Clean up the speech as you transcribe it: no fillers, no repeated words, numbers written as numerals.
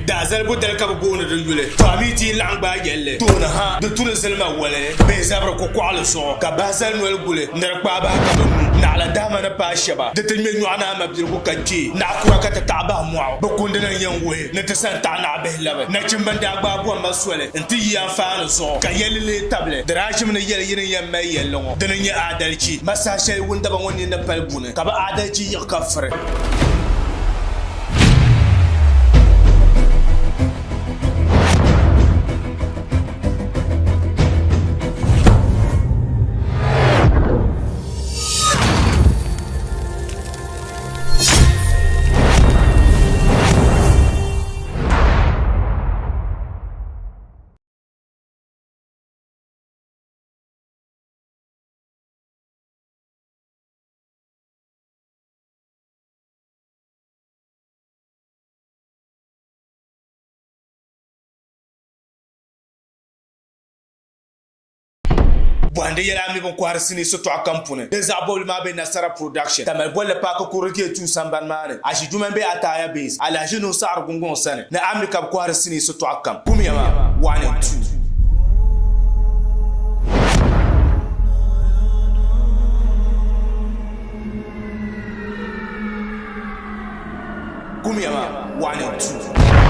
Daa zalibu dali ka bɛ booni di yuli. To a mi ti yi laɣim gbaai yɛlli tooni ha, di tu ni zilima wali bee zabiri kukɔɣili zuɣu ka bahi zali noli guli ni di kpaai bahi ka bɛ nyu. Naɣila dahima ni paai shɛba, di ti ŋme nyɔɣu ni a mabiligu ka kpee naɣ kura ka ti taɣi bahi mɔɣu. Bɛ kundina n-yɛn wuhi ni ti sa n-taɣi naɣibihi labi. Nachimba n-daa gbaai bɔmma soli nti yi anfaani zuɣu ka yɛlli lee tabili. Di daa ʒimi ni yɛli yi ni yɛn mali yɛlli ŋɔ, dini n-nyɛ aadalichi. Ma saha shɛli wundaba ŋɔ nini ni pali buni ka bɛ aadalichi yiɣi ka firi. Bɔhindi yɛla a mi bin kɔhiri sinii sitɔɣu kam puuni. Di zaɣ bɔbili maa be Nasara Production, Tamale bolli paaki kurili Gate 2 sambani maa ni, Aʒijumani be Ataaya Base, Alahaji Nuhu Saɣiri Gunguŋ sani, ni a mi ka bɛ kɔhiri sinii sitɔɣu kam. Kumya maa, 1 and 2. Kumya maa, 1 and 2.